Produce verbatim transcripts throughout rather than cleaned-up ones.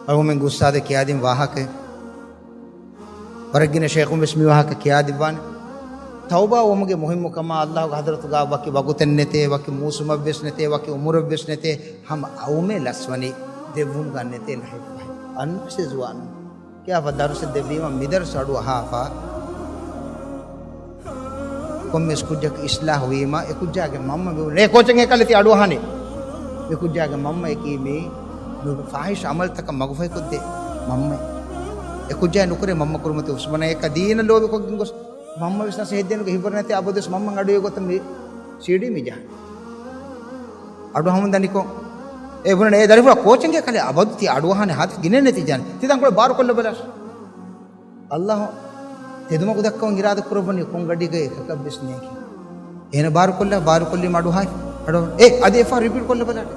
އަޅުގަނޑުމެންގެ އުސްތާޛެއް ކިޔާދިން ވާހަކައެއް. ވަރަށް ގިނަ ޝޭޚުން ވެސް މި ވާހަކަ ކިޔާދިއްވާނެ. ތައުބާ ވުމުގެ މުހިއްމުކަމާ، އައްލާހުގެ ޙަޟްރަތުގަ ވަކި ވަގުތެއް ނެތޭ، ވަކި މޫސުމެއް ވެސް ނެތޭ، ވަކި ޢުމުރެއް ވެސް ނެތޭ، ހަމަ އައުމެއް ލަސްވަނީ ދެއްވުމުގަ ނެތޭ ނަހެއް ފަހެއް. އަންނަށެ ޒުވާނުން. ކިޔާފަ ދަރުސެއް ދެއްވީމަ މިދަރުސް އަޑުއަހާފަ. ކޮންމެސް ކުއްޖަކު އިޞްލާޙު ވީމަ، އެ ކުއްޖާގެ މަންމަ މި އޭ ކޯޗެއް އެކަލެ ތި އަޑުއަހާނެ. މި ކުއްޖާގެ މަންމައަކީ މި ފާޙިޝް ޢަމަލުތަކަށް މަގުފަހިކޮށްދޭ މަންމަ. އެ ކުއްޖާ ނުކުރޭ މަންމަ ކުރިމަތި އުސްމަނައަކަށް ދީނަށް ލޯބިކޮށްގެން ގޮސް މަންމަ ވިސްނަސް ހެއްދޭނުގެ ހިބަރު ނެތޭ އަބަދުވެސް މަންމަ އަޑުއިވޭ ގޮތަށް މި ސީޑީ މި ޖަހަން. އަޑު ހަމުން ދަނިކޮށް. އޭ ބުނަން އޭ ދަރިފުޅާ ކޯޗެއްގެ ކަލޭ އަބަދު ތި އަޑުއަހާނެ ހާދަ ގިނަ ނެތި ޖަން. ތި ތަންކޮޅެއް ބާރުކޮށްލަ ބަލާށި. އައްލާހު ތެދުމަގު ދައްކަވަން އިރާދަ ކުރައްވަނީ ކޮން ގަޑީގައި އެކަކަށްވެސް ނޭނގެ. އޭނަ ބާރުކޮށްލާ، ބާރުކޮށްލީމަ އަޑުއަހާ. އަޑު އޭ އަދި އެއްފަހަރު ރިޕީޓް ކޮށްލަ ބަލާށި.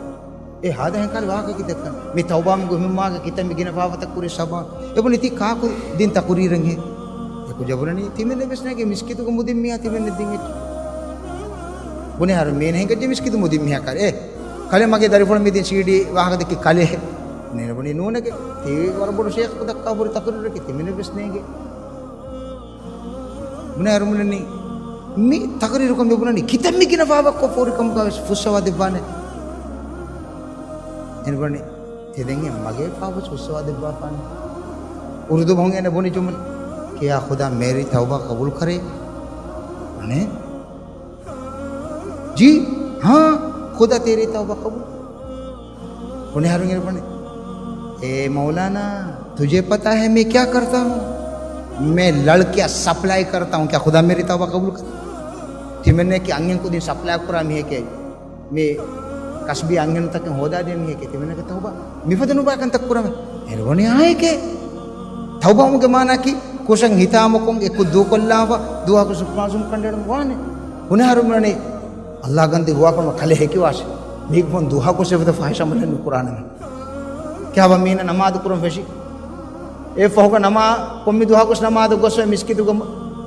އޭ ހާދަ ހެންކާލި ވާހަކައަކީ ދައްކަން. މި ތައުބާމުގެ މުހިއްމުވާހަކަ ކިތަންމެ ގިނަ ފާފަތައް ކުރި ސަބަބު. އެ ބުނި ތި ކާކު ދިން ތަޤުރީރެއްހޭ. އެ ކުއްޖާ ބުނަނީ ތިމެންނެއް ވެސް ނޭނގެ މިސްކިތުގެ މުދިން މީހާ ތިމެންނެއް ދިން އެއްޗެއް. ބުނެ އަހަރު މީނަ ހިނގައްޖެ މިސްކިތު މުދިން މީހާ ކަރޭ. އޭ ކަލޭ މަގޭ ދަރިފުޅަށް މި ދިން ސީޑީ ވާހަކަ ދެއްކި ކަލޭ. ނޭނަ ބުނީ ނޫނެގެ. ތީ ވަރަށް ބޮޑު ޝޭޚަކު ދައްކާ ހުރި ތަޤުރީރެކޭ ތިމެންނެއް ވެސް ނޭނގެ. ބުނެ އަރުމުނަނީ މި ތަޤުރީރުކޮށް މި ބުނަނީ ކިތަންމެ ގިނަ ފާފަ ކޮށްފަ ހުރި ކަމުގަ ވެސް ފުއްސަވާ ދެއްވާނެ. އެން ބުނަނީ ތެދެން އެ މަގޭ ފާފަ ފުއްސަވާ ދެއްވާފާނެ. އުރުދޫ ބަހުން އޭނަ ބުނި ޖުމުލަ، کیا خدا میری توبہ قبول کرے؟ ބުނެ ޖީ، ހާ، ޚުދާ ތޭރީ ތައުބާ ޤަބޫލު. ބުނެ އަހަރުން އޭނަ ބުނެ، އޭ މައުލާނާ، تجھے پتا ہے میں کیا کرتا ہوں؟ މޭ ލަޅުކިޔާ ސަޕްލައި ކަރަތާ ހޫން، ކިޔާ ޚުދާ މޭރީ ތައުބާ ޤަބޫލު ކަރޭ. ތިމެންނަކީ އަންހެން ކުދިން ސަޕްލައި ކުރާ މީހެކޭ. މި ކަސްބީ އަންހެނުންތަކެއް ހޯދާދޭ މީހެކޭ. ތިމެންނަކީ ތައުބާ މިފަދަ ނުބާ ކަންތައް ކުރަމޭ. އޭނަ ބުނެ އާއެކޭ. ތައުބާވުމުގެ މާނައަކީ ކުށަށް ހިތާމަކޮށް އެ ކުށް ދޫކޮށްލާފަ ދުވަހަކު ސުޕްމާޒުމް ކަނޑައެޅުން ވާނެ. ބުނެ އަހަރު ބުނަނީ، އައްލާ ގަންދީ ދުޢާކުރުމަށް ކަލޭ ހެކިވާށި. މީގެ ފޯން ދުވަހަކު ސެފަދަ ފާހިޝް އަމަލެއް ނުކުރާނަމޭ. ކިޔާފަ މީނަ ނަމާދު ކުރަން ފެށި. އެ ފަހުގަ ނަމާ، ކޮންމެ ދުވަހަކުސް ނަމާދަށް ގޮސްފަ މިސްކިތުގަ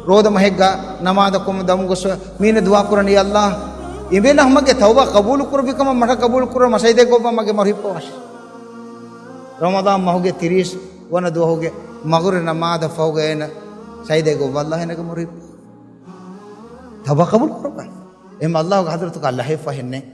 ރޯދަ މަހެއްގަ ނަމާދަށް ކޮންމެ ދަމު ގޮސްފަ މީނަ ދުޢާ ކުރަނީ، އައްލާ، އިވެނަ ހަމަގެ ތައުބާ ޤަބޫލު ކުރެއްވި ކަމަށް މަށަށް ޤަބޫލު ކުރަން މަށައިދޭ ގޮއްވަ މަގެ މަރު ހިއްޕަވާށި. ރަމަޟާން މަހުގެ ތިރީސް ވަނަ ދުވަހުގެ މަޣުރިބް ނަމާދަށް ފަހުގަ އޭނަ ސައިދޭ ގޮއްވަ އައްލާ އޭނަގެ މަރު ހިއްޕަވާ. ތައުބާ ޤަބޫލު ކުރައްވާ. އެހެން އައްލާހުގެ ޙަޟްރަތުގަ ލަހެއް ފަހެއް ނެތް.